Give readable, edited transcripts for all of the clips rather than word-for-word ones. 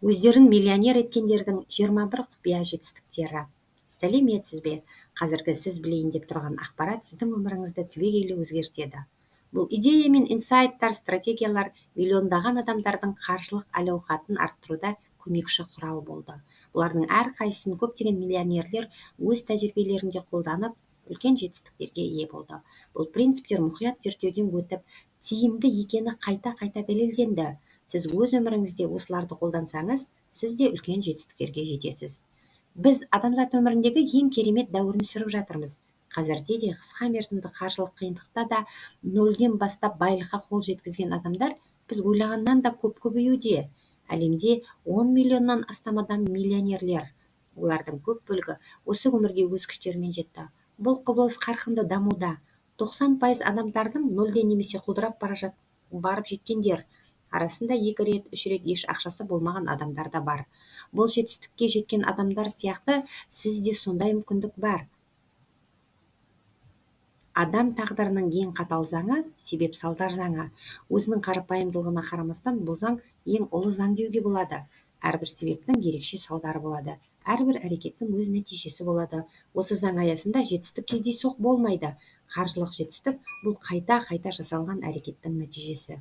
Өздерін миллионер еткендердің 21 құпия жетістіктері. Сәлеметсіз бе? Қазіргі сіз білейін деп тұрған ақпарат сіздің өміріңізді түбегейлі өзгертеді. Бұл идея мен инсайттар, стратегиялар миллиондаған адамдардың қаржылық әл-ауқатын арттыруда көмекші құрал болды. Бұлардың әрқайсысын көптеген миллионерлер өз тәжірибелерінде қолданып, үлкен жетістіктерге ие болды. Бұл принциптер мұқият зерттеуден өтіп, тиімді екені қайта-қайта дәлелденді. Сіз өз өміріңізде осыларды қолдансаңыз, сіз де үлкен жетістіктерге жетесіз. Біз адамзат өміріндегі ең керемет дәуірін сүріп жатырмыз. Қазірде де қысқа мерзімді қаржылық қиындықта да нөлден бастап байлыққа қол жеткізген адамдар біз ойлағаннан да көп көбеюде. Әлемде 10 миллионнан астам адам миллионерлер. Олардың көп бөлігі осы өмірге өз күштерімен жетті. Бұл құбылыс қарқынды дамуда. 90% адамдардың нөлден немесе құлдырап барып жеткендер. Арасында 2 рет, 3 рет еш ақшасы болмаған адамдар да бар. Бұл жетістікке жеткен адамдар сияқты сізде сондай мүмкіндік бар. Адам тағдырының ең қатал заңы себеп-салдар заңы. Өзінің қарапайымдылығына қарамастан бұл заң ең ұлы заң деуге болады. Әрбір себептің ерекше салдары болады. Әрбір әрекеттің өз нәтижесі болады. Осы заң аясында жетістік кездейсоқ болмайды. Қаржылық жетістік бұл қайта-қайта жасалған әрекеттің нәтижесі.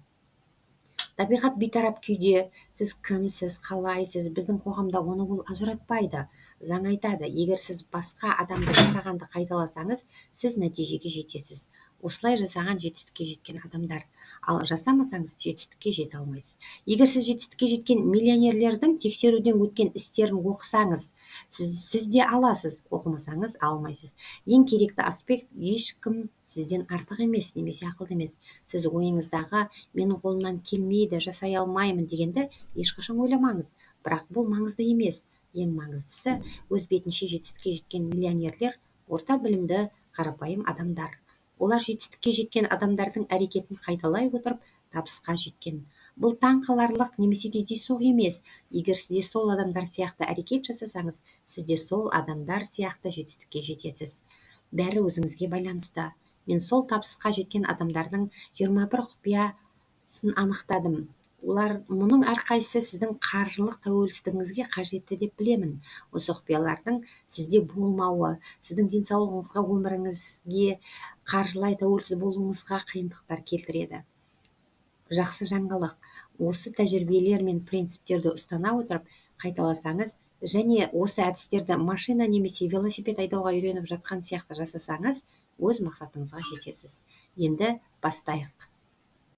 Табиғат бейтарап күйде, сіз кімсіз, қалайсыз, біздің қоғамда оны ол ажыратпайды. Заң айтады, егер сіз басқа адамды жасағанды қайталасаңыз, сіз нәтижеге жетесіз. Осылай жасаған жетістікке жеткен адамдар. Ал жасамасаңыз, жетістікке жете алмайсыз. Егер сіз жетістікке жеткен миллионерлердің тексеруден өткен істерін оқысаңыз, сіз де аласыз, оқымасаңыз алмайсыз. Ең керекті аспект ешкім сізден артық емес немесе ақылды емес. Сіз ойыңыздағы менің қолымнан келмейді, жасай алмаймын дегенді ешқашан ойламаңыз. Бірақ бұл маңызды емес. Ең маңыздысы өз бетінше жетістікке жеткен миллионерлер орта білімді қарапайым адамдар. Олар жетістікке жеткен адамдардың әрекетін қайталай отырып табысқа жеткен. Бұл таң қаларлық немесе кездейсоқ емес. Егер сізде сол адамдар сияқты әрекет жасасаңыз, сіз де сол адамдар сияқты жетістікке жетесіз. Бәрі өзіңізге байланысты. Мен сол табысқа жеткен адамдардың 21 құпиясын анықтадым. Олар мұның әрқайсысы сіздің қаржылық тәуелсіздігіңізге қажетті деп білемін. Осы құпиялардың сізде болмауы, сіздің денсаулығыңызға, өміріңізге, қаржылай тәуелсіз болуыңызға қиындықтар келтіреді. Жақсы жаңалық. Осы тәжірибелер мен принциптерді ұстана отырып, қайталасаңыз және осы әдістерді машина немесе велосипед айдауға үйреніп жатқан сияқты жасасаңыз, өз мақсатыңызға жетесіз. Енді бастайық.